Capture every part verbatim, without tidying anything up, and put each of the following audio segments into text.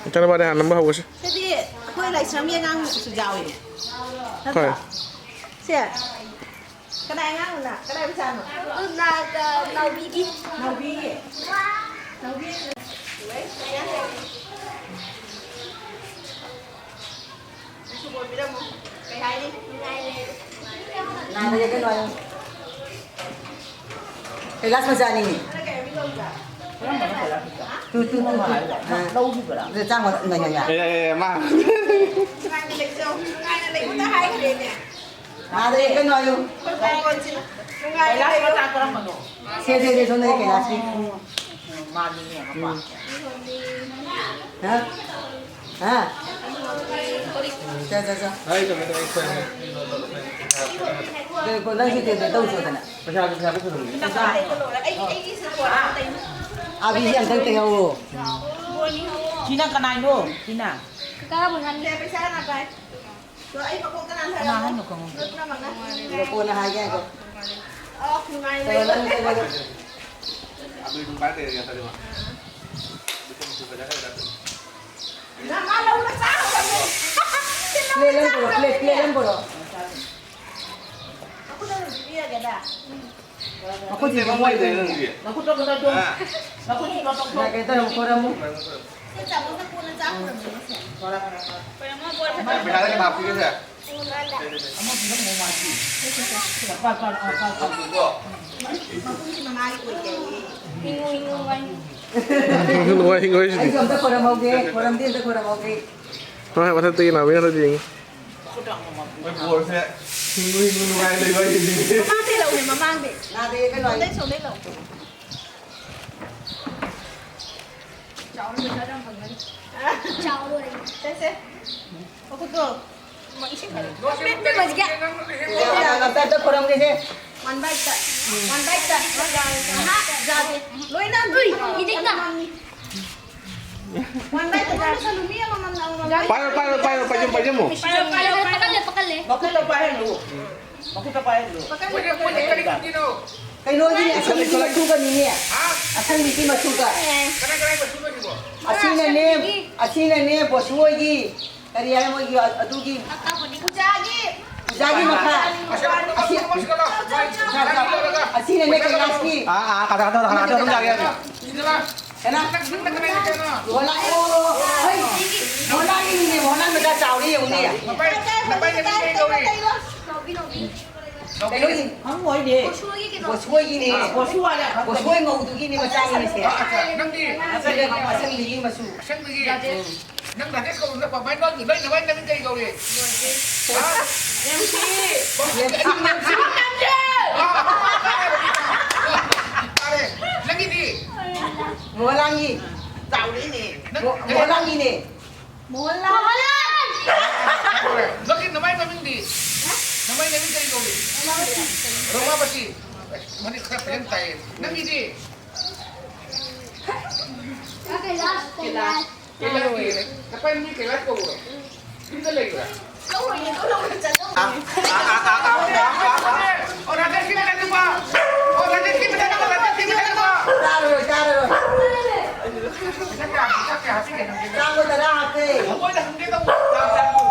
ꯏꯆꯥꯅꯨꯄꯥꯗꯤ ꯍꯥꯟꯅ ꯅꯝꯕ ꯍꯧꯒ꯭ꯔꯁꯤ꯫ ꯁꯤꯗꯤ ꯑꯩꯈꯣꯏ ꯂꯥꯏꯁ꯭ꯔꯝꯒꯤ ꯑꯉꯥꯡꯁꯨ ꯌꯥꯎꯏꯅꯦ꯫ ꯅꯠꯇ꯭ꯔꯣ? ꯍꯣꯏ꯫ ꯁꯦ꯫ ꯀꯅꯥꯏ ꯑꯉꯥꯡꯅꯣ? ꯀꯅꯥꯏ ꯃꯆꯥꯅꯣ? ꯅꯥꯎꯕꯤꯒꯤ꯫ ꯅꯥꯎꯕꯤꯒꯤ? ꯅꯥꯎꯕꯤ꯫ ꯁꯨꯕꯣꯜ ꯄꯤꯔꯝꯃꯣ꯫ ꯀꯩ ꯍꯥꯏꯅꯤ? ꯅꯥꯗ ꯌꯦꯛꯀꯅꯨ ꯍꯥꯏꯌꯨ꯫ ꯀꯩꯂꯥꯁ ꯃꯆꯥꯅꯤꯅꯦ꯫ ꯇꯨ, ꯇꯨ, ꯇꯨ, ꯇꯨ꯫ ꯑꯥ꯫ ꯑꯗꯨ ꯆꯥꯝꯃ ꯉꯥꯏ, ꯉꯥꯏ, ꯉꯥꯏ꯫ ꯑꯦ, ꯑꯦ, ꯑꯦ, ꯃꯥ꯫ ꯅꯨꯡꯉꯥꯏꯅ ꯂꯩꯖꯧ꯫ ꯅꯨꯡꯉꯥꯏꯅ ꯂꯩꯕꯗ ꯍꯥꯏꯈ꯭ꯔꯦꯅꯦ꯫ ꯅꯥꯗ ꯌꯦꯛꯀꯅꯨ ꯍꯥꯏꯌꯨ꯫ ꯑꯩꯈꯣꯏ ꯕꯥꯃꯣꯟꯁꯤꯅ ꯅꯨꯡꯉꯥꯏꯅ ꯂꯩꯌꯨ꯫ ꯁꯦ, ꯁꯦ, ꯁꯦ, ꯁꯣꯝꯗ ꯀꯩꯂꯥꯁꯀꯤ꯫ ꯎꯝ꯫ ꯍꯥ? ꯍꯥ? ꯆꯥ, ꯆꯥ, ꯆꯥ꯫ ꯀꯩ, ꯀꯣ, ꯅꯪꯁꯨ ꯇꯦꯟ ꯇꯧ ꯆꯣꯗꯅ꯫ ꯄꯩꯁꯥ, ꯄꯩꯁꯥ ꯄꯨꯊꯣꯔꯛꯑꯣ꯫ ꯑꯥꯕꯤꯁꯤ ꯑꯝꯇꯪ ꯇꯩꯍꯧꯔꯣ꯫ ꯁꯤꯅ ꯀꯅꯥꯏꯅꯣ? ꯁꯤꯅ? ꯀꯀꯥ ꯃꯣꯍꯟ꯫ ꯄꯩꯁꯥ ꯀꯅꯥ ꯄꯥꯏ? ꯑꯗꯣ ꯑꯩ ꯃꯀꯣꯛ ꯀꯅꯥ ꯀꯅꯥ ꯍꯥꯏꯔꯛꯑꯣ? ꯍꯥꯏꯅꯣ ꯈꯪꯍꯧꯗꯦ꯫ ꯅꯣꯏ ꯄꯨꯝꯅꯃꯛꯅ꯫ ꯁꯤꯗ ꯀꯣꯟꯅ ꯍꯥꯏꯒꯦ ꯍꯥꯏꯀꯣ꯫ ꯑꯣ, ꯅꯨꯡꯉꯥꯏꯅ ꯂꯩꯌꯨ꯫ ꯅꯪ ꯀꯩꯅꯣ꯫ ꯑꯗꯨ ꯑꯗꯨꯝ ꯄꯥꯏꯔ ꯂꯩꯔꯒꯦ, ꯇꯜꯂꯦ ꯃꯥ꯫ ꯑꯥ꯫ ꯑꯗꯨ ꯀꯩꯅꯣ ꯐꯖꯈ꯭ꯔꯦ, ꯇꯜꯂꯦ꯫ ꯃꯥ, ꯃꯥ ꯂꯧꯔ ꯆꯥꯈ꯭ꯔꯕꯅꯦ꯫ ꯄ꯭ꯂꯦꯠ ꯑꯃ ꯄꯨꯔꯛꯑꯣ, ꯄ꯭ꯂꯦꯠ, ꯄ꯭ꯂꯦꯠ ꯑꯃ ꯄꯨꯔꯛꯑꯣ꯫ ꯃꯈꯨꯠꯇ ꯑꯗꯨꯝ ꯄꯤꯕꯤꯔꯒꯦꯗ꯫ ꯃꯈꯨꯠꯁꯤꯡꯁꯦ ꯃꯣꯏ ꯂꯩꯔꯦ ꯅꯪꯗꯤ꯫ ꯅꯈꯨꯠꯇꯣ ꯀꯩꯅꯣ ꯇꯧ꯫ ꯑꯥ꯫ ꯅꯈꯨꯠꯁꯤꯡꯗꯣ ꯇꯧꯊꯣꯛ꯫ ꯀꯩ ꯇꯧꯔꯝꯃꯣ, ꯈꯣꯠꯂꯝꯃꯣ꯫ ꯁꯤ ꯆꯥꯃꯁꯅ ꯀꯣꯟꯅ ꯆꯥ ꯄꯨꯔꯝꯃꯦ ꯉꯁꯤ꯫ ꯐꯔꯦ, ꯐꯔꯦ, ꯐꯔꯦ꯫ ꯄꯩꯁꯥꯗ ꯀꯅꯥ ꯄꯤꯒꯦꯁꯦ? ꯑꯃ ꯄꯤꯔꯝꯃꯣ, ꯃꯥ ꯄꯤ꯫ ꯄꯥ, ꯄꯥ, ꯄꯥ, ꯄꯥ, ꯄꯥ꯫ ꯃꯄꯨꯝꯁꯤ ꯃꯃꯥꯒꯤ ꯑꯣꯏꯗꯦ꯫ ꯍꯤꯡꯉꯨ, ꯍꯤꯡꯉꯨ, ꯋꯥꯏ꯫ ꯍꯤꯡꯉꯨ, ꯋꯥꯏ, ꯍꯤꯡꯉꯨ, ꯋꯥꯏ, ꯁꯤꯗꯤ꯫ ꯑꯩꯁꯨ ꯑꯝꯇ ꯈꯣꯏꯔꯝꯍꯧꯒꯦ, ꯈꯣꯏꯔꯝꯗꯤ ꯑꯝꯇ ꯈꯣꯏꯔꯝꯍꯧꯒꯦ꯫ ꯍꯣꯏ, ꯃꯊꯛꯇꯒꯤ ꯅꯥꯎꯕꯤꯅ ꯌꯦꯡꯉꯤ꯫ ꯃꯣꯏ ꯕꯣꯜꯁꯦ ꯍꯤꯡꯉꯨ ꯍꯤꯡꯉꯨ ꯅꯨꯡꯉꯥꯏꯅ ꯂꯩꯌꯨ ꯍꯥꯏꯁꯤꯗꯤ꯫ ꯃꯃꯥꯡꯗꯩ ꯂꯧꯅꯦ, ꯃꯃꯥꯡꯗꯩ꯫ ꯅꯥꯗ ꯌꯦꯛꯀꯅꯨ ꯍꯥꯏꯌꯨ꯫ ꯁꯣꯝꯗꯩ, ꯁꯣꯝꯗꯩ ꯂꯧ꯫ ꯆꯥꯎꯅ ꯄꯩꯁꯥ ꯌꯥꯝ ꯐꯪꯒꯅꯤ꯫ ꯆꯥꯎ ꯂꯣꯏꯔꯦ꯫ ꯁꯦ, ꯁꯦ꯫ ꯃꯈꯨꯠꯇꯣ꯫ ꯃ-, ꯏꯁꯤꯡ ꯈꯔ꯫ ꯃꯦꯠ, ꯃꯦꯠ, ꯃꯁꯤꯒꯤ꯫ ꯁꯦ, ꯁꯦ, ꯑꯝꯇ ꯈꯣꯏꯔꯝꯒꯦꯁꯦ꯫ One bite ꯇ꯫ One bite ꯇ꯫ ꯑꯍꯥ, ꯌꯥꯗꯦ꯫ ꯂꯣꯏꯅ ꯎꯏ, ꯏꯗꯤꯛꯇ꯫ ꯄꯥꯏꯔꯣ, ꯄꯥꯏꯔꯣ, ꯄꯥꯏꯔꯣ, ꯄꯥꯏꯁꯤꯟ, ꯄꯥꯏꯁꯤꯟꯕꯨ꯫ ꯄꯥꯏꯔꯣ, ꯄꯥꯏꯔꯣ, ꯄꯥꯏꯔꯣ, ꯄꯥꯏꯁꯤꯟꯕꯨ꯫ ꯄꯥꯏꯔꯣ, ꯄꯥꯏꯔꯣ, ꯄꯥꯏꯔꯣ, ꯄꯥꯏꯔꯣ꯫ ꯄꯥꯏꯔꯣ, ꯄꯥꯏꯔꯣ, ꯄꯥꯏꯔꯣ, ꯄꯥꯏꯔꯣ꯫ ꯃꯈꯨꯠꯇ ꯄꯥꯏꯍꯜꯂꯨ꯫ ꯃꯈꯨꯠꯇ ꯄꯥꯏꯍꯜꯂꯨ꯫ ꯃꯣꯏꯅ, ꯃꯣꯏꯅ ꯀꯔꯤ ꯈꯨꯝꯗꯣꯏꯅꯣ? ꯀꯩꯅꯣꯒꯤꯅꯦ, ꯑꯁꯪꯕꯤꯒꯤ ꯃꯆꯨꯒꯅꯤꯅꯦ꯫ ꯍꯥ? ꯑꯁꯪꯕꯤꯒꯤ ꯃꯆꯨꯒ꯫ ꯀꯅꯥ, ꯀꯅꯥꯒꯤ ꯃꯆꯨꯅꯣ ꯁꯤꯕꯣ? ꯑꯁꯤꯅꯅꯦ, ꯑꯁꯤꯅꯅꯦ, ꯕꯣꯁꯨ ꯍꯣꯏꯒꯤ, ꯀꯔꯤ ꯍꯥꯏ ꯃꯣꯏꯒꯤ, ꯑꯗꯨꯒꯤ ꯄꯨꯖꯥꯒꯤ꯫ ꯄꯨꯖꯥꯒꯤ ꯃꯈꯥ꯫ ꯑꯁꯤ, ꯑꯁꯤ, ꯑꯁꯤ, ꯑꯁꯤꯅꯅꯦ ꯀꯩꯂꯥꯁꯀꯤ꯫ ꯑꯥ, ꯑꯥ, ꯀꯗꯥ, ꯀꯗꯥ, ꯀꯗꯥ, ꯀꯗꯥ, ꯀꯗꯥ, ꯀꯗꯥ, ꯀꯗꯥ꯫ ꯀꯅꯥ? ꯃꯣꯍꯣꯟꯂꯥꯜ, ꯑꯣ, ꯑꯣ, ꯍꯩ, ꯃꯣꯍꯣꯟꯂꯥꯜꯒꯤꯅꯤꯅꯦ, ꯃꯣꯍꯣꯟꯂꯥꯜ ꯃꯆꯥ ꯆꯥꯎꯔꯤ ꯌꯦꯡꯉꯨꯅꯦ꯫ ꯃꯄꯥꯏ, ꯃꯄꯥꯏꯅ ꯃꯤ ꯀꯩ ꯀꯧꯏ? ꯀꯩꯅꯣꯒꯤ, ꯈꯪꯉꯣꯏꯅꯦ꯫ ꯕꯣꯁꯨꯍꯣꯏꯒꯤꯅꯦ꯫ ꯕꯣꯁꯨꯍꯣꯏ ꯃꯧꯗꯨꯒꯤꯅꯦ ꯃꯆꯥꯅꯤꯅꯦꯁꯦ꯫ ꯑꯥ, ꯑꯠꯆꯥ, ꯅꯪꯗꯤ? ꯑꯁꯤꯅ ꯑꯁꯪꯕꯤꯒꯤ ꯃꯆꯨ꯫ ꯑꯁꯪꯕꯤꯒꯤ? ꯎꯝ꯫ ꯅꯪ ꯔꯥꯖꯦꯁ ꯀꯧꯕ ꯅꯠꯇ꯭ꯔꯣ? ꯃꯥꯏ ꯅꯣꯏ, ꯅꯣꯏ ꯅꯃꯥꯏ ꯅꯃꯤꯡ ꯀꯩ ꯀꯧꯏ? ꯍꯥ? ꯅꯦꯝꯁꯤ꯫ ꯅꯦꯝꯁꯤ꯫ ꯑꯥ, ꯑꯥ, ꯑꯥ, ꯑꯥ, ꯑꯥ, ꯇꯥꯔꯦ꯫ ꯅꯪꯒꯤꯗꯤ? ꯃꯣꯍꯣꯟꯂꯥꯜꯒꯤ꯫ ꯆꯥꯎꯔꯦꯅꯦ꯫ ꯅꯪ, ꯃꯣ-, ꯅꯪ ꯃꯣꯍꯣꯟꯂꯥꯜꯒꯤꯅꯦ꯫ ꯃꯣꯍꯣꯟꯂꯥꯜ꯫ ꯅꯪꯒꯤ ꯅꯃꯥꯏ ꯃꯃꯤꯡꯗꯤ? ꯅꯃꯥꯏ ꯃꯃꯤꯡ ꯀꯔꯤ ꯀꯧꯏ? ꯔꯣꯃꯥꯄꯇꯤ꯫ ꯃꯅꯤ ꯈꯔ ꯐꯖꯅ ꯇꯥꯏꯌꯦ꯫ ꯅꯪꯒꯤꯗꯤ? ꯀꯩꯂꯥꯁ꯫ ꯀꯩꯂꯥꯁ꯫ ꯀꯩꯂꯥꯁꯀꯤ꯫ ꯅꯄꯥꯏ ꯃꯃꯤꯡ ꯀꯩꯂꯥꯁ ꯀꯧꯕ꯭ꯔꯣ? ꯌꯨꯝꯗ ꯂꯩꯕ꯭ꯔꯥ? ꯂꯧꯔꯣꯏꯌꯦ, ꯂꯧꯔꯣꯏꯌꯦ, ꯆꯠꯂꯣ꯫ ꯑꯣ, ꯔꯥꯖꯦꯁꯀꯤ ꯃꯆꯥꯅꯨꯄꯥ꯫ ꯑꯣ, ꯔꯥꯖꯦꯁꯀꯤ ꯃꯆꯥꯅꯨꯄꯥ, ꯔꯥꯖꯦꯁꯀꯤ ꯃꯆꯥꯅꯨꯄꯥ꯫ ꯆꯥꯔꯔꯣꯏ, ꯆꯥꯔꯔꯣꯏ꯫ ꯄꯩꯁꯥ ꯀꯌꯥ, ꯄꯩꯁꯥ ꯀꯌꯥ ꯍꯥꯞꯄꯤꯒꯦ ꯅꯪꯒꯤ? ꯆꯥꯝꯃ ꯇꯔꯥ ꯍꯥꯞꯄꯦ꯫ ꯃꯣꯏꯗ ꯍꯪꯒꯦ ꯇꯧꯕ꯫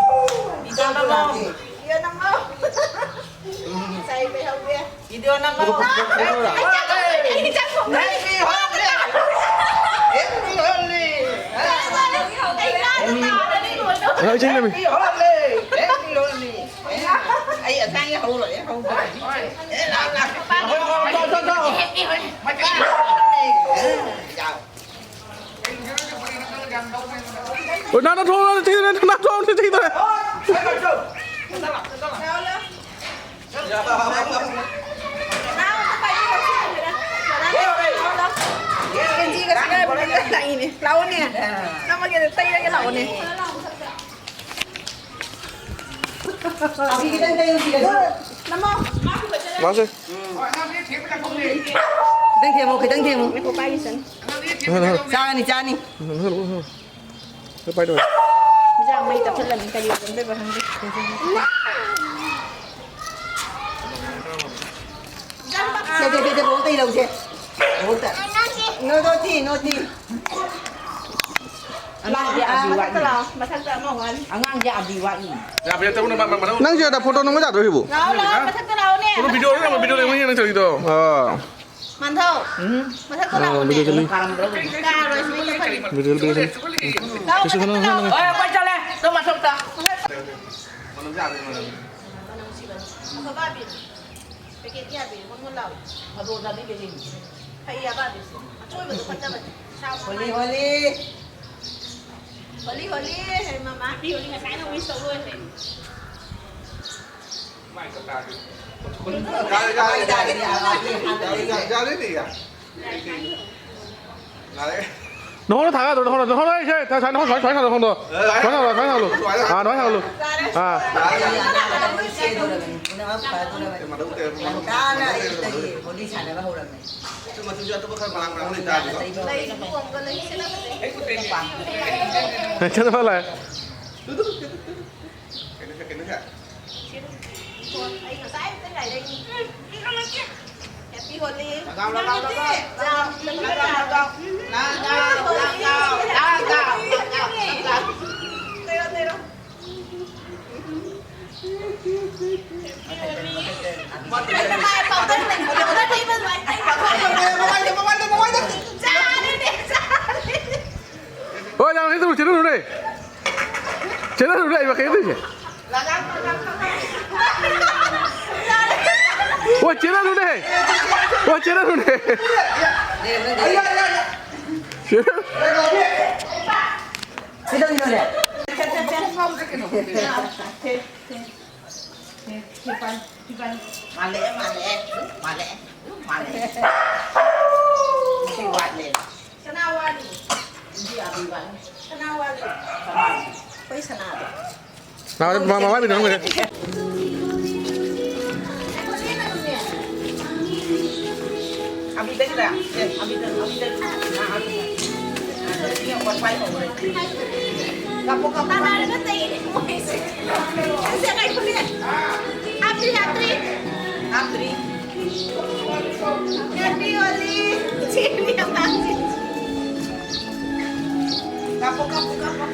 ꯆꯥꯝꯃ ꯇꯔꯥ ꯍꯥꯞꯄꯦ꯫ ꯌꯦꯟ ꯑꯃ꯫ ꯉꯁꯥꯏ ꯂꯩꯍꯧꯗꯦ꯫ Video ꯅꯝꯃꯣ꯫ Happy Holi! Happy Holi! ꯑꯩ ꯏꯆꯦ ꯂꯩꯔꯝꯃꯤ꯫ Happy Holi! Happy Holi! ꯑꯩ ꯑꯁꯥꯏ ꯍꯧꯔꯣꯏ, ꯍꯧꯗ꯭ꯔꯦ꯫ ꯑꯦ, ꯂꯥꯛꯑꯣ, ꯂꯥꯛꯑꯣ꯫ ꯆꯣ, ꯆꯣ, ꯆꯣ꯫ ꯌꯥꯎ꯫ ꯑꯣ, ꯅꯪ, ꯅꯪ ꯊꯣꯛꯑꯣ, ꯅꯪ ꯊꯤꯗꯣꯔꯦ, ꯅꯪ ꯊꯣꯛꯑꯣ, ꯅꯪ ꯊꯤꯗꯣꯔꯦ꯫ ꯂꯥꯛꯑꯣꯅꯦ꯫ ꯅꯝꯃꯒꯦ, ꯇꯩꯔꯒꯦ, ꯂꯥꯛꯑꯣꯅꯦ꯫ ꯅꯝꯃꯣ꯫ ꯃꯥꯁꯦ꯫ ꯈꯤꯇꯪ ꯊꯦꯡꯉꯣ, ꯈꯤꯇꯪ ꯊꯦꯡꯉꯣ꯫ ꯉꯥꯏꯈꯣ, ꯄꯥꯏꯒꯦ, ꯆꯪ꯫ ꯍꯜꯂꯣ, ꯍꯜꯂꯣ꯫ ꯆꯥꯅꯤ, ꯆꯥꯅꯤ꯫ ꯍꯜꯂꯣ, ꯍꯜꯂꯣ, ꯍꯜꯂꯣ꯫ ꯄꯥꯏꯗꯣꯏ꯫ ꯏꯟꯖꯥꯡ ꯃꯩ ꯇꯞꯁꯤꯜꯂꯦ꯫ ꯀꯔꯤ ꯑꯣꯏꯔꯝꯗꯣꯏꯕ ꯈꯪꯗꯦ꯫ ꯁꯦ, ꯁꯦ, ꯁꯦ, ꯁꯦ, ꯕꯣꯕꯣꯛꯇ ꯏꯜꯂꯧꯁꯦ꯫ ꯕꯣꯕꯣꯛꯇ꯫ ꯅꯣꯗꯣꯇꯤ, ꯅꯣꯗꯤ꯫ ꯑꯉꯥꯡꯁꯦ ꯑꯥ, ꯑꯥꯕꯤ ꯃꯊꯛꯇ ꯋꯥꯠꯂꯤ꯫ ꯂꯥꯛꯑꯣ, ꯃꯊꯛꯇ ꯑꯃ ꯋꯥꯠꯂꯤ꯫ ꯑꯉꯥꯡꯁꯦ ꯑꯥꯕꯤ ꯋꯥꯠꯂꯤ꯫ ꯌꯥꯕ ꯌꯥꯗꯕꯅ ꯃ-, ꯃ-, ꯃꯅꯨꯡ ꯅꯪꯁꯦ ꯑꯗ ꯐꯣꯇꯣ ꯅꯝꯕ ꯌꯥꯗ꯭ꯔꯣ ꯁꯤꯕꯨ? ꯂꯥꯛꯑꯣ, ꯂꯥꯛꯑꯣ, ꯃꯊꯛꯇ ꯂꯥꯛꯑꯣꯅꯦ꯫ ꯐꯣꯇꯣ ꯚꯤꯗꯤꯑꯣ ꯂꯩꯔꯝꯃꯣ, ꯚꯤꯗꯤꯑꯣ ꯂꯩꯔꯝꯃꯣ, ꯌꯦꯡꯉ ꯅꯪ ꯆꯠꯂꯤꯗꯣ꯫ ꯑꯥ꯫ ꯃꯥꯟꯊꯧ꯫ ꯎꯝ꯫ ꯃꯊꯛꯇ ꯑꯥ, ꯂꯥꯛꯑꯣꯅꯦ꯫ ꯚꯤꯗꯤꯑꯣ ꯆꯠꯂꯤ꯫ ꯀꯥꯔꯣꯏ, ꯁꯨꯃꯥꯏꯅ ꯆꯠꯐꯜꯂꯤ꯫ ꯚꯤꯗꯤꯑꯣ, ꯚꯤꯗꯤꯑꯣ ꯆꯠꯂꯤ꯫ ꯂꯥꯛꯑꯣ, ꯀꯩꯁꯨ ꯈꯜꯂꯨ, ꯃꯊꯛꯇ ꯈꯜꯂꯨ꯫ ꯂꯥꯛꯑꯣ꯫ ꯍꯣꯏ, ꯍꯣꯏ, ꯆꯠꯂꯦ꯫ ꯇꯨꯝ ꯃꯊꯛꯇ꯫ ꯃꯅꯝꯁꯦ ꯌꯥꯗ꯭ꯔꯦ, ꯃꯅꯝ꯫ ꯃꯅꯝ ꯅꯨꯡꯁꯤꯕꯅꯤ꯫ ꯑꯐꯕ ꯑꯕꯤꯔ꯫ ꯄꯦꯀꯦꯠꯀꯤ ꯑꯕꯤꯔ ꯃꯣꯟ ꯃꯣꯟ ꯂꯥꯎꯏ꯫ ꯑꯗꯣ ꯆꯥꯕꯤꯒꯦ ꯌꯦꯡꯒꯦ꯫ ꯐꯩ ꯍꯥꯏꯕ ꯑꯕꯤꯔꯁꯦ꯫ ꯑꯆꯣꯏꯕꯗꯣ ꯐꯠꯇꯕꯅꯤ꯫ ꯁꯥ ꯍꯣꯂꯤ, ꯍꯣꯂꯤ꯫ ꯍꯣꯂꯤ, ꯍꯣꯂꯤ꯫ ꯍꯦ ꯃꯃꯥ꯫ ꯍꯦꯄꯤ ꯍꯣꯂꯤ ꯉꯁꯥꯏꯅ ꯋꯤꯁ ꯇꯧ ꯂꯣꯏꯈ꯭ꯔꯦ꯫ ꯃꯥꯏ ꯀꯇꯥꯗꯤ꯫ ꯌꯥꯔꯦ, ꯌꯥꯔꯦ, ꯌꯥꯔꯦ꯫ ꯌꯥꯔꯦ, ꯌꯥꯔꯦ, ꯌꯥꯔꯦ꯫ ꯌꯥꯔꯦ꯫ ꯅꯈꯣꯡꯗꯣ ꯊꯥꯡꯒꯠꯂꯣ, ꯅꯈꯣꯡꯗꯣ, ꯅꯈꯣꯡꯗꯣ, ꯑꯩ ꯁꯦ, ꯁꯥꯏ, ꯁꯥꯏ, ꯅꯈꯣꯡ ꯁꯨꯃꯥꯏꯅ, ꯁꯨꯃꯥꯏꯅ ꯊꯥꯡꯒꯠꯂꯣ, ꯅꯈꯣꯡꯗꯣ꯫ ꯁꯨꯃꯥꯏꯅ ꯊꯥꯡꯒꯠꯂꯣ, ꯁꯨꯃꯥꯏꯅ ꯊꯥꯡꯒꯠꯂꯣ꯫ ꯑꯥ, ꯑꯗꯨꯃꯥꯏꯅ ꯊꯥꯡꯒꯠꯂꯣ꯫ ꯑꯥ꯫ ꯉꯟꯇꯥꯅ ꯑꯌꯨꯛꯇꯒꯤ ꯍꯣꯂꯤ ꯁꯥꯟꯅꯕ ꯍꯧꯔꯝꯃꯦ꯫ ꯃꯆꯨ, ꯃꯆꯨꯁꯦ ꯑꯇꯣꯞꯄ ꯈꯔ ꯃꯔꯥꯡ ꯃꯔꯥꯡ ꯂꯩꯇꯥꯔꯗꯤꯀꯣ꯫ ꯂꯩꯕ ꯑꯃꯒ ꯂꯩꯁꯤꯜꯂꯛꯄꯁꯦ꯫ ꯆꯠꯂꯣ, ꯂꯥꯛꯑꯦ꯫ ꯀꯩꯅꯣꯁꯦ, ꯀꯩꯅꯣꯁꯦ꯫ ꯑꯩ ꯉꯁꯥꯏ ꯑꯌꯨꯛꯇ ꯉꯥꯏꯔꯛꯏꯅꯤ꯫ Happy Holi꯫ ꯂꯥꯎ, ꯂꯥꯎ, ꯂꯥꯎ, ꯂꯥꯎ, ꯂꯥꯎ, ꯂꯥꯎ꯫ ꯂꯥꯎ, ꯂꯥꯎ, ꯂꯥꯎ, ꯂꯥꯎ, ꯂꯥꯎ, ꯂꯥꯎ, ꯂꯥꯎ꯫ ꯇꯩꯔꯣ, ꯇꯩꯔꯣ꯫ ꯃꯥꯏ ꯄꯥꯎꯗꯔ ꯂꯩ, ꯄꯥꯎꯗꯔ ꯇꯩꯕ ꯑꯗꯨꯃꯥꯏꯅ ꯇꯩꯕ꯫ ꯃꯃꯥꯏꯗ, ꯃꯃꯥꯏꯗ, ꯃꯃꯥꯏꯗ꯫ ꯆꯥꯔꯦꯅꯦ, ꯆꯥꯔꯦꯅꯦ꯫ ꯍꯣꯏ, ꯅꯪ ꯍꯦꯛꯇ ꯆꯦꯜꯍꯜꯂꯨꯅꯦ꯫ ꯆꯦꯜꯍꯜꯂꯨꯅꯦ, ꯑꯩ ꯃꯈꯩ ꯇꯧꯔꯤꯁꯦ꯫ ꯍꯣꯏ, ꯆꯦꯜꯍꯜꯂꯨꯅꯦ꯫ ꯍꯣꯏ, ꯆꯦꯜꯍꯜꯂꯨꯅꯦ꯫ ꯆꯦꯜꯍꯜ-, ꯀꯩꯗꯧꯔꯤꯅꯣꯅꯦ? ꯃꯥꯜꯂꯛꯑꯦ, ꯃꯥꯜꯂꯛꯑꯦ, ꯃꯥꯜꯂꯛꯑꯦ, ꯃꯥꯜꯂꯛꯑꯦ꯫ ꯁꯤ ꯋꯥꯠꯂꯦ꯫ ꯁꯅꯥ ꯋꯥꯠꯂꯤ꯫ ꯁꯅꯥ ꯋꯥꯠꯂꯤ꯫ ꯑꯩꯈꯣꯏ ꯁꯅꯥꯗꯣ꯫ ꯃꯥ, ꯃꯥ, ꯃꯃꯥꯏ ꯃꯤꯠ ꯅꯪ ꯂꯩꯔꯦ꯫ ꯑꯕꯤꯗꯒꯤꯗ, ꯑꯦ, ꯑꯕꯤꯗ, ꯑꯕꯤꯗ, ꯑꯥ, ꯑꯕꯤꯗ꯫ ꯑꯥ, ꯁꯤ ꯌꯥꯝ ꯋꯥꯠꯄꯥꯏ ꯇꯧꯈ꯭ꯔꯦ꯫ ꯀꯥꯞꯄꯣ, ꯀꯥꯞꯄꯣ, ꯀꯥꯞꯄꯣ꯫ ꯇꯥꯟꯅꯔꯒ ꯇꯩꯔꯦ ꯃꯣꯏꯁꯦ꯫ ꯑꯁꯦ ꯀꯩ ꯈꯨꯅꯤ? ꯍꯥꯞꯇ꯭ꯔꯤ, ꯍꯥꯞꯇ꯭ꯔꯤ꯫ ꯍꯥꯞꯇ꯭ꯔꯤ꯫ Happy Holi꯫ ꯆꯦꯜꯂꯤ ꯑꯉꯥꯡꯁꯦ꯫ ꯀꯥꯞꯄꯣ, ꯀꯥꯞꯄꯣ, ꯀꯥꯞꯄꯣ꯫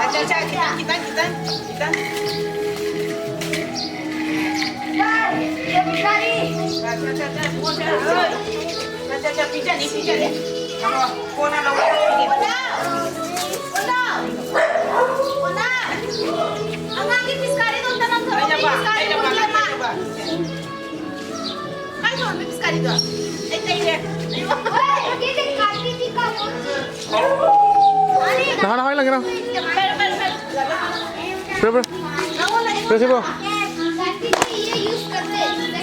ꯑꯆꯥ, ꯑꯆꯥ, ꯈꯤꯇꯪ, ꯈꯤꯇꯪ, ꯈꯤꯇꯪ, ꯈꯤꯇꯪ꯫ ꯁꯥꯔ, ꯁꯥꯔ, ꯁꯥꯔ, ꯁꯥꯔ, ꯁꯥꯔ, ꯁꯥꯔ, ꯄꯤꯖꯅꯤ, ꯄꯤꯖꯅꯤ꯫ ꯀꯣꯟꯅ ꯂꯧꯔꯒ ꯄꯤꯒꯦ꯫ ꯑꯉꯥꯡꯒꯤ ꯄꯤꯁꯀꯥꯔꯤꯗꯣ ꯑꯝꯇ ꯂꯪꯊꯣꯔꯛꯑꯣ꯫ ꯂꯩꯔꯕ? ꯄꯤꯁꯀꯥꯔꯤ ꯂꯩꯔꯕ? ꯄꯨꯟꯕꯤ ꯑꯃ꯫ ꯂꯩꯔꯕ? ꯀꯥꯏ ꯊꯝꯃꯝꯃꯤ ꯄꯤꯁꯀꯥꯔꯤꯗꯣ? ꯑꯩ ꯂꯩꯔꯦ꯫ ꯍꯣꯏ, ꯁꯤꯗꯤ ꯀꯥꯔꯇꯤꯗꯤ ꯀꯥꯔꯇꯤꯗꯤ꯫ ꯅꯍꯥꯟ ꯍꯥꯏ ꯂꯪꯒꯦꯔꯥ? ꯐꯔꯦ, ꯐꯔꯦ꯫ ꯐꯔꯦ, ꯐꯔꯦ꯫ ꯐꯔꯦ, ꯁꯤꯕꯣ꯫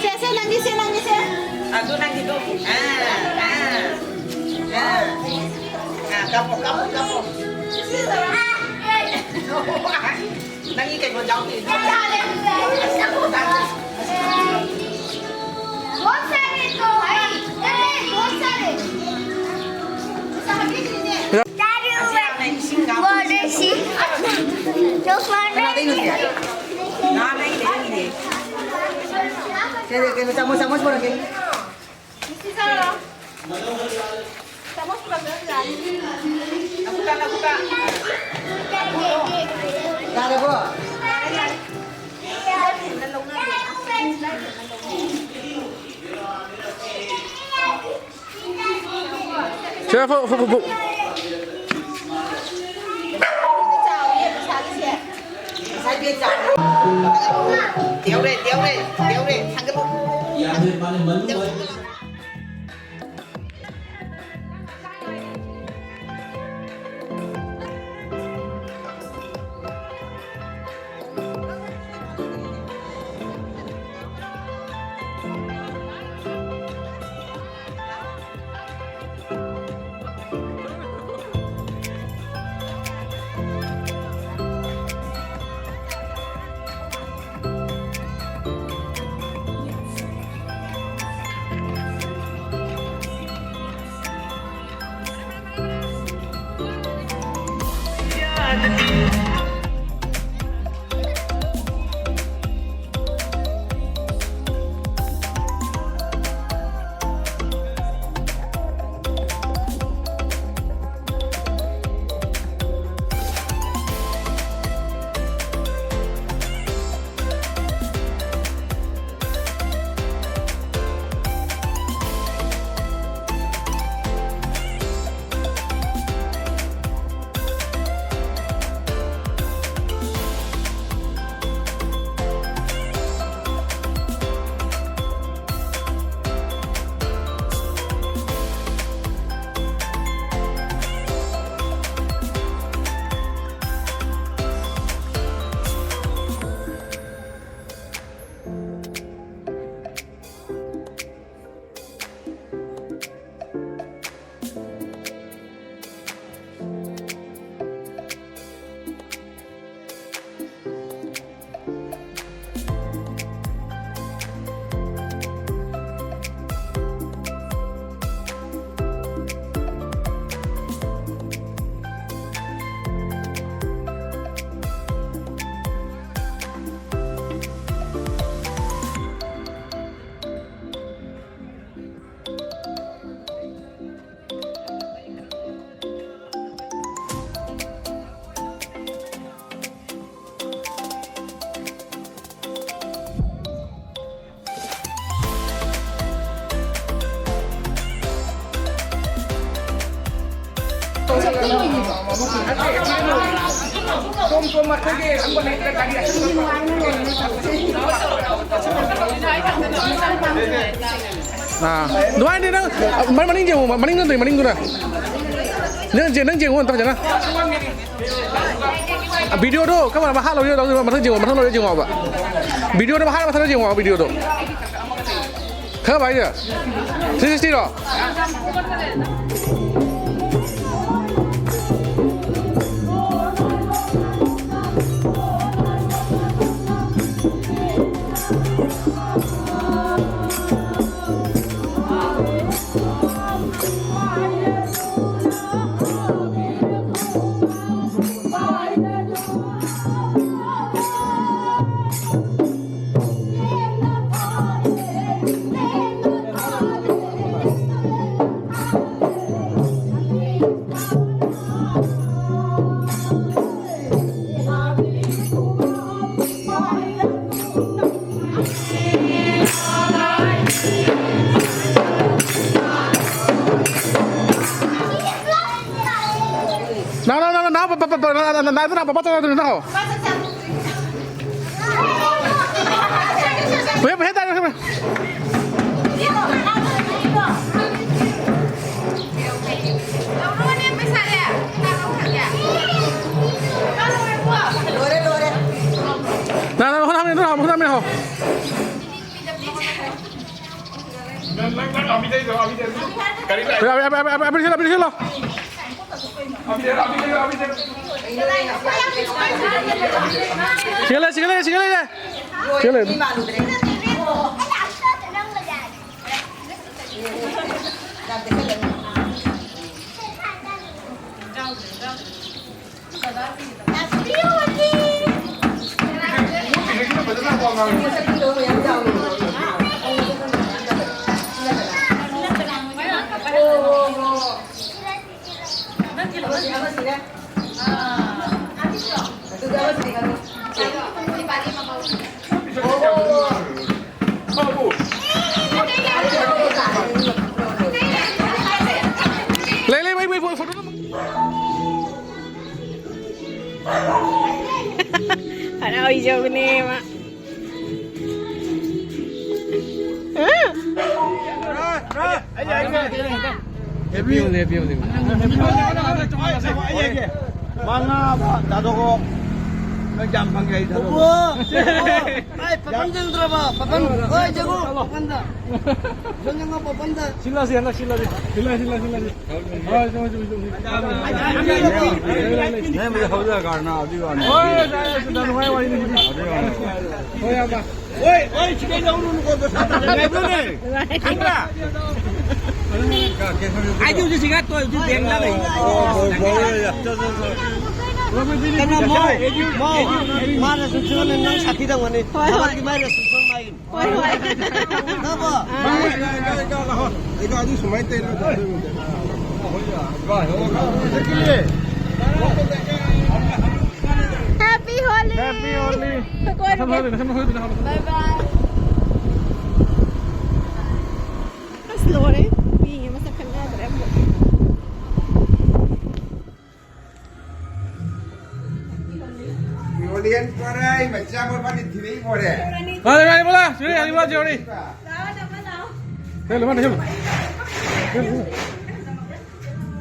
ꯁꯦ, ꯁꯦ, ꯅꯪꯒꯤ, ꯁꯦ, ꯅꯪꯒꯤ, ꯁꯦ꯫ ꯑꯗꯨ ꯅꯪꯒꯤꯗꯣ꯫ ꯑꯥ, ꯑꯥ꯫ ꯑꯥ꯫ ꯑꯥ, ꯀꯥꯞꯄꯣ, ꯀꯥꯞꯄꯣ, ꯀꯥꯞꯄꯣ꯫ ꯅꯪꯒꯤ ꯀꯩꯅꯣ ꯌꯥꯎꯗꯦ꯫ बहुत सारे तो भाई, बहुत सारे। ꯀꯅꯥꯗꯩꯅꯣ ꯁꯤꯗꯤ? ꯅꯍꯥꯟ ꯑꯩ ꯂꯩꯔꯝꯃꯤꯅꯦ꯫ ꯁꯦ, ꯁꯦ, ꯀꯩꯅꯣ, ꯆꯥꯃꯁ, ꯆꯥꯃꯁ ꯄꯨꯔꯛꯀꯦ꯫ ꯆꯥꯃꯁ ꯄꯨꯔꯛꯇ꯭ꯔꯁꯨ ꯌꯥꯅꯤ꯫ ꯅꯕꯨꯇꯥ, ꯅꯕꯨꯇꯥ꯫ ꯌꯥꯔꯕꯣ? ꯁꯦ, ꯐꯨ, ꯐꯨ, ꯐꯨ, ꯐꯨ꯫ ꯇꯦꯍꯧꯔꯦ, ꯇꯦꯍꯧꯔꯦ, ꯇꯦꯍꯧꯔꯦ, ꯊꯥꯡꯒꯠꯂꯨ꯫ ꯑꯥ, ꯑꯗꯨꯃꯥꯏꯅꯗꯤ ꯅꯪ, ꯃ-, ꯃꯅꯤꯡ ꯌꯦꯡꯉꯣ, ꯃꯅꯤꯡꯗꯨꯅ, ꯃꯅꯤꯡꯗꯨꯅ꯫ ꯅꯪ ꯌꯦꯡ-, ꯅꯪ ꯌꯦꯡꯉꯣ ꯑꯝꯇ ꯐꯖꯅ꯫ ꯚꯤꯗꯤꯑꯣꯗꯣ ꯀꯃꯥꯏꯅ ꯃꯈꯥ ꯂꯧꯔꯤꯅꯣ? ꯃꯊꯪ ꯌꯦꯡꯉꯣ, ꯃꯊꯪ ꯂꯧꯔ ꯌꯦꯡꯉꯣꯕ꯫ ꯚꯤꯗꯤꯑꯣꯗꯣ ꯃꯈꯥ ꯃꯊꯪ ꯌꯦꯡꯉꯣ, ꯚꯤꯗꯤꯑꯣꯗꯣ꯫ ꯈꯪꯉꯕ ꯍꯥꯏꯁꯦ? ꯊ꯭ꯔꯤ ꯁꯤꯛꯁꯇꯤꯔꯣ? ꯅꯥꯎ, ꯅꯥꯎ, ꯅꯥꯎ, ꯅꯥꯎ, ꯄ-, ꯄ-, ꯄ-, ꯅꯥꯎ, ꯅꯥꯎ, ꯅꯥꯎ, ꯄ-, ꯄ-, ꯆꯠꯂꯣ ꯑꯗꯨꯗꯤ, ꯅꯥꯎ꯫ ꯍꯦ, ꯍꯦ, ꯇꯥꯔꯦ, ꯍꯦ, ꯍꯦ꯫ ꯂꯣꯏꯔꯦ, ꯂꯣꯏꯔꯦ꯫ ꯅꯥꯎ, ꯅꯥꯎ, ꯍꯣꯠꯅꯕꯅꯤ, ꯅꯥꯎ, ꯍꯣꯠꯅꯕꯅꯤ, ꯅꯥꯎ꯫ ꯅꯪ, ꯅꯪ, ꯅꯪ ꯑꯕꯤꯗꯩꯗꯣ, ꯑꯕꯤꯗꯩꯗꯣ꯫ ꯀꯔꯤ ꯂꯩ? ꯑꯕꯤ, ꯑꯕꯤ, ꯑꯕꯤ, ꯑꯕꯤ, ꯑꯕꯤ, ꯑꯕꯤ, ꯑꯕꯤ, ꯑꯕꯤ, ꯁꯤꯒ ꯂꯩ, ꯁꯤꯒ ꯂꯩ, ꯁꯤꯒ ꯂꯩ, ꯁꯤꯒ ꯂꯩ꯫ ꯂꯩ, ꯂꯩ, ꯃꯩ, ꯃꯩ, ꯐꯣ-, ꯐꯣꯇꯣ ꯅꯝ-, ꯍꯔꯥꯎꯖꯕꯅꯦ ꯃꯥ꯫ ꯂꯦꯞꯄꯤꯌꯨ, ꯂꯦꯞꯄꯤꯌꯨ, ꯂꯦꯞꯄꯤꯌꯨ꯫ ꯃꯉꯥ ꯑꯃ ꯊꯥꯗꯣꯛꯀꯣ꯫ ꯅꯪ ꯀꯌꯥꯝ ꯐꯪꯒꯦ ꯑꯩ ꯊꯥꯗꯣꯛꯀꯣ꯫ ꯑꯣ, ꯑꯣ꯫ ꯑꯩ ꯄꯥꯄꯟ ꯆꯪꯗ꯭ꯔꯕ? ꯄꯥꯄꯟ꯫ ꯍꯣꯏ, ꯆꯪꯉꯣ, ꯄꯥꯄꯟꯗ꯫ ꯆꯪꯉꯣ, ꯄꯥꯄꯟꯗ꯫ ꯁꯤꯜꯂꯁꯤ, ꯍꯟꯗꯛ ꯁꯤꯜꯂꯁꯤ꯫ ꯁꯤꯜꯂꯁꯤ, ꯁꯤꯜꯂꯁꯤ, ꯁꯤꯜꯂꯁꯤ꯫ ꯍꯣꯏ, ꯆꯪꯉꯣ, ꯆꯪꯉꯣ, ꯆꯪꯉꯣ꯫ ꯅꯪꯕꯨꯗꯤ ꯍꯧꯖꯤꯛ ꯀꯥꯔꯅ ꯑꯗꯨꯒꯤ ꯋꯥꯅꯤ꯫ ꯍꯣꯏ, ꯌꯥꯏ, ꯌꯥꯏ, ꯌꯥꯝ ꯅꯨꯡꯉꯥꯏ ꯋꯥꯔꯤꯅꯤ ꯁꯤꯗꯤ꯫ ꯑꯗꯨꯒꯤ ꯋꯥꯅꯤ꯫ ꯍꯣꯏ, ꯏꯌꯥꯝꯕ꯫ ꯍꯣꯏ, ꯍꯣꯏ, ꯁꯤꯗꯩ ꯂꯧꯔꯨꯅꯨꯀꯣ, ꯑꯗꯣ ꯁꯥꯇ꯭ꯔ ꯂꯩꯕ꯭ꯔꯣꯅꯦ? ꯈꯪꯕ꯭ꯔꯥ? ꯑꯩꯗꯤ ꯍꯧꯖꯤꯛ ꯁꯤꯒ ꯇꯣꯏ, ꯍꯧꯖꯤꯛ ꯕꯦꯡꯗ ꯂꯩ꯫ ꯑꯣ, ꯍꯣꯏ, ꯍꯣꯏ, ꯍꯣꯏ, ꯌꯥ, ꯆꯣ, ꯆꯣ, ꯆꯣ꯫ ꯀꯩꯅꯣ, ꯃꯧ, ꯃꯧ, ꯃꯥꯅ ꯁꯨꯝ ꯁꯨꯝ ꯅꯪ ꯁꯥꯊꯤꯗꯧꯕꯅꯤ꯫ ꯍꯣꯏ, ꯍꯣꯏ꯫ ꯊꯕꯛꯀꯤ ꯃꯥꯏꯅ ꯁꯨꯝ ꯁꯨꯝ ꯃꯥꯒꯤ꯫ ꯍꯣꯏ, ꯍꯣꯏ꯫ ꯅꯪꯕꯣ? ꯑꯥ꯫ ꯌꯥ, ꯌꯥ, ꯌꯥ, ꯌꯥ, ꯂꯥꯛꯑꯣ꯫ ꯑꯩꯗꯣ ꯑꯗꯨ ꯁꯨꯃꯥꯏꯅ ꯇꯧꯔ ꯇꯧꯗꯣꯏꯅꯦ꯫ Happy Holi! Happy Holi! ꯑꯩꯈꯣꯏ ꯅꯁꯝ ꯍꯣꯏꯗꯣ, ꯅꯁꯝ ꯍꯣꯏꯗꯣ ꯍꯥꯞꯄꯣ꯫ Bye bye. ꯑꯁ, ꯂꯣꯏꯔꯦ꯫ ꯃꯤ ꯃꯁꯛ ꯈꯪꯅꯗ꯭ꯔꯦ ꯑꯃꯨꯛ꯫ ꯌꯦꯟ ꯄꯣꯔꯩ, ꯃꯆꯥ ꯃꯣꯏꯕꯥꯅꯤ ꯊꯤꯔꯛꯏ ꯄꯣꯔꯦ꯫ ꯃꯥꯅꯦ, ꯃꯥꯅꯦ, ꯕꯣꯂꯥ, ꯁꯤꯗ ꯌꯥꯅꯤ, ꯕꯣꯂꯥ, ꯌꯧꯔꯤ꯫ ꯂꯥꯛꯑꯣ, ꯇꯥꯃꯣ, ꯂꯥꯛꯑꯣ꯫ ꯁꯤꯗ ꯂꯨꯃꯥꯏ ꯁꯤꯗ꯫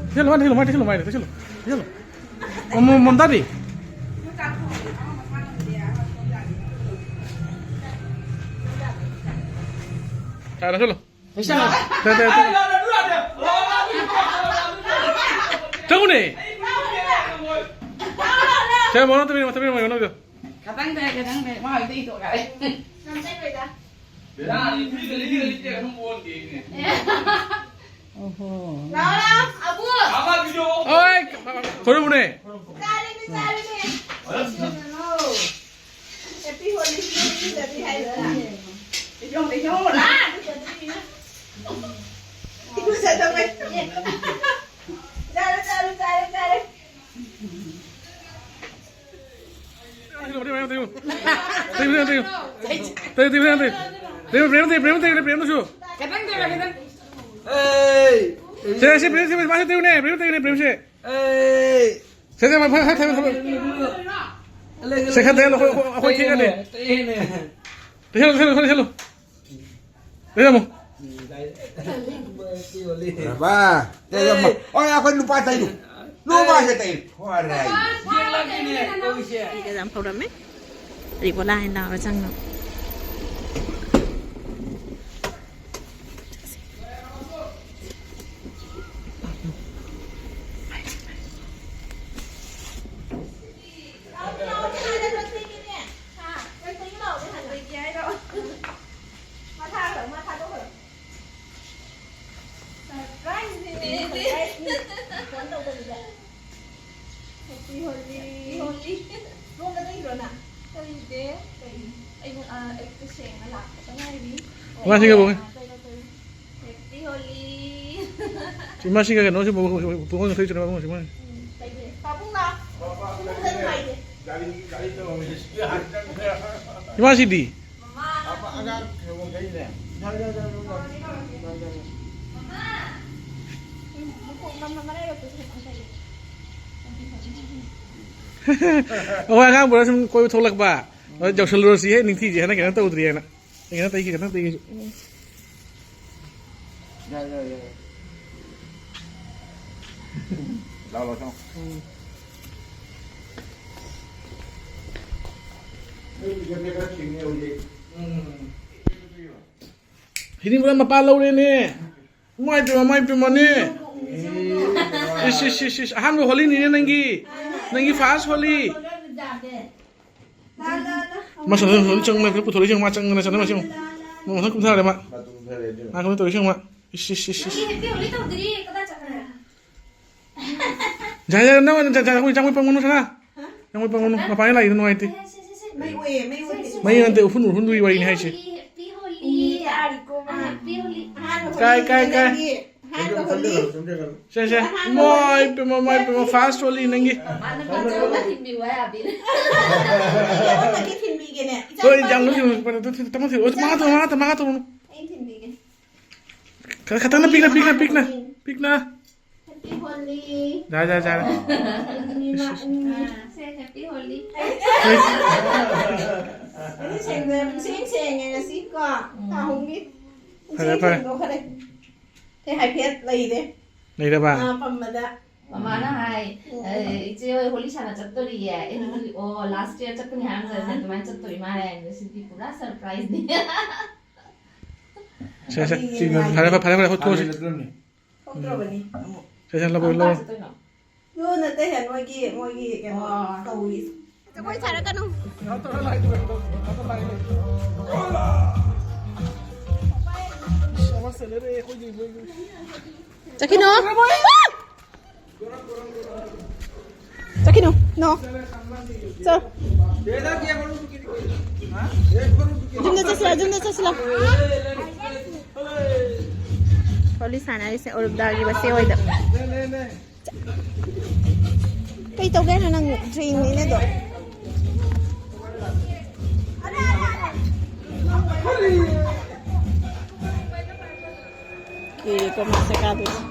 ꯁꯤꯗ ꯂꯨꯃꯥꯏ ꯁꯤꯗ, ꯂꯨꯃꯥꯏ ꯁꯤꯗ, ꯂꯨꯃꯥꯏ ꯁꯤꯗ꯫ ꯁꯤꯗ ꯂꯨ-, ꯃꯣ-, ꯃꯣ-, ꯃꯣꯝꯇꯥꯗꯤ? ꯇꯥꯔꯦ, ꯁꯤꯗ ꯂꯨ꯫ ꯇꯥꯔꯦ, ꯇꯥꯔꯦ, ꯇꯥꯔꯦ꯫ ꯆꯪꯉꯨꯅꯦ꯫ ꯁꯦ, ꯃꯣꯅꯣ ꯇꯨꯃꯤꯟ, ꯇꯨꯃꯤꯟ, ꯃꯣꯅꯣ ꯇꯨꯃꯤꯟ꯫ ꯈꯇꯪ ꯇꯥꯏ, ꯈꯇꯪ ꯇꯥꯏ꯫ ꯃꯥ ꯍꯧꯖꯤꯛ ꯏꯊꯣꯛ ꯌꯥꯔꯦ꯫ ꯅꯝꯖꯜꯂꯣꯏꯗ꯫ ꯕꯦꯔꯥꯅꯤ, ꯐ꯭ꯔꯤꯗ ꯂꯩꯔꯤꯒ ꯂꯩꯇꯦ, ꯑꯗꯨꯝ ꯑꯣꯟꯒꯦꯅꯦ꯫ ꯑꯣꯍꯣ꯫ ꯂꯥꯛꯑꯣ, ꯂꯥꯛꯑꯣ, ꯑꯕꯨ꯫ ꯑꯃ ꯄꯤꯌꯣ꯫ ꯑꯣꯏ, ꯈꯣꯏꯔꯝꯃꯨꯅꯦ꯫ ꯆꯥꯔꯦꯅꯦ, ꯆꯥꯔꯦꯅꯦ꯫ ꯀꯩꯅꯣ? Happy Holi, Holi ꯗꯗꯤ ꯍꯥꯏꯕ꯭ꯔꯥ? ꯂꯩꯖꯧ, ꯂꯩꯖꯧ, ꯂꯥ꯫ ꯏꯔꯨꯖꯗꯧꯕ꯫ ꯆꯥꯔꯦ, ꯆꯥꯔꯦ, ꯆꯥꯔꯦ, ꯆꯥꯔꯦ꯫ ꯈꯤꯇꯪ ꯇꯧꯔꯣ, ꯈꯤꯇꯪ ꯇꯧꯔꯣ꯫ ꯈꯤꯇꯪ ꯇꯧꯔꯣ, ꯈꯤꯇꯪ ꯇꯧꯔꯣ꯫ ꯈꯤꯇꯪ ꯇꯧꯔꯣ, ꯈꯤꯇꯪ ꯇꯧꯔꯣ꯫ ꯈꯤꯇꯪ ꯇꯧꯔꯣ, ꯈꯤꯇꯪ ꯇꯧꯔꯣ꯫ ꯈꯤꯇꯪ ꯇꯧꯔꯣ꯫ ꯑꯦ! ꯁꯦ, ꯁꯦ, ꯄ꯭ꯔꯦꯝ, ꯁꯦ, ꯃꯥꯁꯦ ꯇꯧꯅꯦ, ꯄ꯭ꯔꯦꯝ ꯇꯧꯅꯦ, ꯄ꯭ꯔꯦꯝ ꯁꯦ꯫ ꯑꯦ! ꯁꯦ, ꯁꯦ, ꯃꯥ ꯐꯠ, ꯐꯠ, ꯐꯠ, ꯐꯠ꯫ ꯁꯦ, ꯈꯔ ꯇꯩꯍꯜꯂꯣ, ꯑꯩꯈꯣꯏ, ꯑꯩꯈꯣꯏ ꯊꯦꯡꯒꯅꯤ꯫ ꯇꯩꯍꯜꯂꯣ, ꯇꯩꯍꯜꯂꯣ, ꯇꯩꯍꯜꯂꯣ꯫ ꯇꯩꯍꯜꯂꯝꯃꯣ꯫ ꯕꯥ, ꯇꯩꯍꯜꯂꯝꯃꯣ꯫ ꯑꯣꯏ, ꯑꯩꯈꯣꯏ ꯅꯨꯄꯥ ꯇꯩꯌꯨ꯫ ꯅꯨꯄꯥꯁꯦ ꯇꯩꯌꯨ꯫ ꯍꯣꯔꯦ꯫ ꯑꯩꯒ ꯌꯥꯝ ꯍꯧꯔꯝꯃꯦ꯫ ꯑꯗꯩ ꯕꯣꯂꯥ ꯍꯥꯏꯅ ꯅꯥꯕ ꯆꯪꯉꯣ꯫ Surprise ꯅꯤꯅꯦ꯫ Surprise ꯅꯤ꯫ Phone ꯇꯧꯗꯕꯤꯗ꯫ Happy Holi꯫ Holi꯫ ꯔꯣꯝꯗ ꯂꯩꯕ꯭ꯔꯣ ꯅꯪ? ꯂꯩꯇꯦ꯫ ꯀꯩ? ꯑꯩ, ꯑ, ꯑꯌꯨꯛꯇ ꯁꯦꯡꯅ ꯂꯥꯛꯄꯗ ꯉꯥꯏꯔꯤ꯫ ꯏꯃꯥꯁꯤꯡꯒ ꯄꯨꯡ-, ꯑ, ꯀꯩꯅꯣ ꯇꯧꯔꯤ꯫ Happy Holi꯫ ꯏꯃꯥꯁꯤꯡꯒ ꯀꯩꯅꯣꯁꯤ ꯄꯨꯡ-, ꯄꯨꯡ-, ꯄꯨꯡ-, ꯄꯨꯡ-, ꯄꯥꯕꯨꯡ ꯂꯥꯛꯑꯣ꯫ ꯄꯥꯕꯨꯡ ꯆꯠꯈ꯭ꯔꯦ꯫ ꯏꯃꯥꯁꯤꯗꯤ? ꯃꯃꯥ꯫ ꯑꯉꯥꯡ ꯀꯩꯅꯣ ꯃꯈꯩꯅꯦ꯫ ꯃꯃꯥ꯫ ꯃꯃꯥ꯫ ꯃꯈꯣꯡ ꯃ-, ꯃ-, ꯃꯔꯥꯏꯕꯛꯇꯨꯁꯨ ꯈꯤꯇꯪ ꯇꯩꯌꯨ꯫ ꯑꯩꯈꯣꯏ ꯑꯉꯥꯡ ꯄꯨꯔꯥ ꯁꯨꯝ ꯀꯣꯏꯕ ꯊꯣꯛꯂꯛꯄ꯫ ꯑꯗ ꯌꯧꯁꯜꯂꯨꯔꯁꯤ ꯍꯦ, ꯅꯤꯡꯊꯤꯁꯦ ꯍꯟꯗꯛ ꯀꯩꯅꯣ ꯇꯧꯗ꯭ꯔꯤꯑꯅ꯫ ꯑꯩ ꯀꯩꯅꯣ ꯇꯩꯒꯦ, ꯀꯩꯅꯣ ꯇꯩꯒꯦ꯫ ꯌꯥꯏ, ꯌꯥꯏ, ꯌꯥꯏ꯫ ꯂꯥꯎ, ꯂꯥꯎ, ꯁꯣꯝ꯫ ꯎꯝ꯫ ꯑꯩ ꯄꯤꯛꯑꯞꯁꯦ ꯈꯔ ꯊꯦꯡꯉꯦ ꯍꯧꯖꯤꯛ꯫ ꯎꯝ꯫ ꯍꯤꯗꯤꯡꯕ ꯃꯄꯥ ꯂꯧꯔꯦꯅꯦ꯫ ꯏꯃꯥꯏ ꯄꯦꯝꯃ, ꯏꯃꯥꯏ ꯄꯦꯝꯃꯅꯦ꯫ ꯏꯁ, ꯏꯁ, ꯏꯁ, ꯏꯁ, ꯑꯍꯥꯟꯕ ꯍꯣꯂꯤꯅꯤꯅꯦ ꯅꯪꯒꯤ꯫ ꯅꯪꯒꯤ ꯐꯥꯔꯁ ꯍꯣꯂꯤ꯫ ꯃꯥ ꯁꯥꯟꯅ ꯁꯥꯟꯅ ꯆꯪꯕꯅꯦ, ꯄꯨꯊꯣꯔꯛꯏꯁꯦ ꯃꯥ ꯆꯪꯗꯅ ꯆꯠꯅꯕ ꯁꯦꯝꯃꯨ꯫ ꯃꯥ ꯃꯊꯪ ꯀꯨꯝꯊꯔꯦ ꯃꯥ꯫ ꯃꯥ ꯀꯨꯝꯊꯔꯦ ꯑꯗꯨꯅ꯫ ꯃꯥ ꯀꯩꯅꯣ ꯇꯧꯔꯤꯁꯦ ꯃꯥ꯫ ꯏꯁ, ꯏꯁ, ꯏꯁ, ꯏꯁ꯫ ꯅꯪꯒꯤ ꯍꯦꯞꯄꯤ ꯍꯣꯂꯤ ꯇꯧꯗ꯭ꯔꯤ, ꯀꯗꯥꯏ ꯆꯠꯈ꯭ꯔꯦ? ꯌꯥꯔꯦ, ꯌꯥꯔꯦ, ꯅꯪ ꯑꯣꯏꯅ ꯆꯠ-, ꯆꯠ-, ꯑꯩꯈꯣꯏ ꯆꯪꯕꯩ ꯄꯪꯒꯅꯨ ꯁꯅꯥ꯫ ꯅꯪ ꯑꯣꯏ ꯄꯪꯒꯅꯨ, ꯃꯄꯥꯟꯗ ꯂꯥꯛꯏꯗꯣ ꯅꯨꯡꯉꯥꯏꯇꯦ꯫ ꯃꯩ ꯑꯣꯏꯌꯦ, ꯃꯩ ꯑꯣꯏꯌꯦ꯫ ꯃꯩ ꯅꯠꯇꯦ, ꯎꯐꯨꯟ, ꯎꯐꯨꯟꯗꯨꯒꯤ ꯋꯥꯔꯤꯅꯤ ꯍꯥꯏꯁꯦ꯫ ꯍꯦꯞꯄꯤ ꯍꯣꯂꯤ꯫ ꯎꯝ, ꯌꯥꯔꯤꯀꯣ, ꯃꯥ꯫ ꯍꯦꯞꯄꯤ ꯍꯣꯂꯤ꯫ ꯑꯍꯥꯟꯕ ꯀꯥꯏ, ꯍꯣꯂꯤ ꯀꯥꯏ, ꯀꯥꯏ? ꯅꯪꯒꯤ ꯑꯍꯥꯟꯕ ꯍꯣꯂꯤ꯫ ꯁꯦ, ꯁꯦ꯫ ꯑꯍꯥꯟꯕ ꯃꯥꯏ ꯍꯣꯂꯤ꯫ ꯄꯦꯝꯃ, ꯃꯥꯏ ꯄꯦꯝꯃ, ꯐꯥꯔꯁ ꯍꯣꯂꯤ ꯅꯪꯒꯤ꯫ ꯃꯥꯅ ꯄꯤꯖꯕ ꯊꯤꯟꯕꯤꯌꯨ ꯍꯥꯏ ꯑꯕꯤꯅ꯫ ꯑꯩꯉꯣꯟꯗꯒꯤ ꯊꯤꯟꯕꯤꯒꯦꯅꯦ꯫ ꯍꯣꯏ, ꯌꯥꯝ ꯏꯆꯥꯅꯨꯄꯥ-, ꯅꯨꯡꯁꯤ, ꯅꯨꯡꯁꯤ, ꯅꯨꯡꯁꯤ꯫ ꯇꯃꯣ ꯊꯤꯜꯂꯣ꯫ ꯃꯉꯥ ꯇꯧꯔꯣ, ꯃꯉꯥ ꯇꯧꯔꯣ, ꯃꯉꯥ ꯇꯧꯔꯣ꯫ ꯑꯩꯅ ꯊꯤꯟꯕꯤꯒꯦ꯫ ꯈꯔ ꯈꯇꯪꯅ ꯄꯤꯛꯅ, ꯄꯤꯛꯅ, ꯄꯤꯛꯅ, ꯄꯤꯛꯅ꯫ ꯍꯦꯞꯄꯤ ꯍꯣꯂꯤ꯫ ꯌꯥꯔꯦ, ꯌꯥꯔꯦ, ꯌꯥꯔꯦ꯫ ꯏꯁ, ꯏꯁ꯫ ꯑꯥ, ꯁꯦ, ꯍꯦꯞꯄꯤ ꯍꯣꯂꯤ꯫ ꯍꯣꯏ꯫ ꯑꯩꯗꯤ ꯁꯦꯡꯗꯣꯛꯑꯦ, ꯄꯨꯡꯁꯦꯡ ꯁꯦꯡꯉꯦ ꯉꯁꯤ ꯀꯣ, ꯎꯝ꯫ ꯊꯥ ꯑꯍꯨꯝꯒꯤ꯫ ꯐꯔꯦ, ꯄꯨꯡꯁꯦꯡ ꯐꯔꯦ꯫ ꯁꯦꯡꯗꯣꯛꯈ꯭ꯔꯦ꯫ ꯁꯦ ꯍꯥꯏꯐꯦꯠ ꯂꯩꯔꯦ꯫ ꯂꯩꯔꯕ? ꯑꯥ, ꯄꯝꯕꯗ꯫ ꯃꯃꯥꯅ ꯍꯥꯏ, ꯎꯝ꯫ "ꯑꯦ, ꯏꯆꯦ ꯍꯣꯏ ꯍꯣꯂꯤ ꯁꯥꯟꯅ ꯆꯠꯇꯣꯔꯤꯌꯦ꯫ ꯑꯦ, ꯍꯣꯂꯤ, ꯑꯣ, ꯂꯥꯁ ꯌꯤꯌꯔ ꯆꯠꯀꯅꯤ ꯍꯥꯏꯔꯝꯗꯥꯏꯗ ꯑꯥ꯫ ꯑꯗꯨꯃꯥꯏꯅ ꯆꯠꯇꯣꯔꯤ ꯃꯥꯜꯂꯦ꯫ ꯉꯁꯤꯗꯤ ꯄꯨꯔꯥ ꯁꯔꯄ꯭ꯔꯥꯏꯖꯅꯤ꯫" ꯁꯦ, ꯁꯦ꯫ ꯍꯣꯂꯤ ꯌꯦꯡꯉꯥꯏ꯫ ꯐꯔꯦ, ꯐꯔꯦ, ꯐꯔꯦ, ꯐꯔꯦ, ꯊꯣꯛꯑꯁꯤ꯫ ꯍꯥꯟꯅ ꯅꯠꯇ꯭ꯔꯝꯅꯦ꯫ ꯊꯣꯛꯇ꯭ꯔꯕꯅꯤ ꯑꯃꯨꯛ꯫ ꯁꯦ, ꯁꯦ, ꯂꯧꯔꯣ, ꯀꯔꯝ ꯂꯧꯔꯣ꯫ ꯀꯥꯟ ꯆꯠꯇꯣꯏꯅꯣ? ꯑꯗꯨ ꯅꯠꯇꯦ, ꯅꯣꯏꯒꯤ, ꯃꯣꯏꯒꯤ ꯀꯩꯅꯣ ꯑꯣ꯫ ꯇꯧꯔꯤ꯫ ꯖꯒꯣꯏ ꯁꯥꯔꯛꯀꯅꯨ꯫ ꯆꯠꯈꯤꯅꯨ꯫ ꯆꯠꯈꯤꯅꯨ꯫ ꯆꯣ꯫ ꯌꯨꯝꯗ ꯆꯠꯁꯤꯔ, ꯌꯨꯝꯗ ꯆꯠꯁꯤꯔ꯫ ꯍꯣꯂꯤ ꯁꯥꯟꯅꯔꯤꯁꯦ ꯑꯣꯔꯨꯞꯗꯥꯒꯤ ꯃꯆꯦ ꯍꯣꯏꯗ꯫ ꯀꯩ ꯇꯧꯒꯦ ꯍꯥꯏꯅꯣ ꯅꯪ? ꯗ꯭ꯔꯦꯟꯅꯤꯅꯦ ꯑꯗꯣ꯫ ꯀꯤꯔꯦꯀꯣ ꯃꯥꯁꯦ ꯀꯥꯗꯣꯏꯁꯦ꯫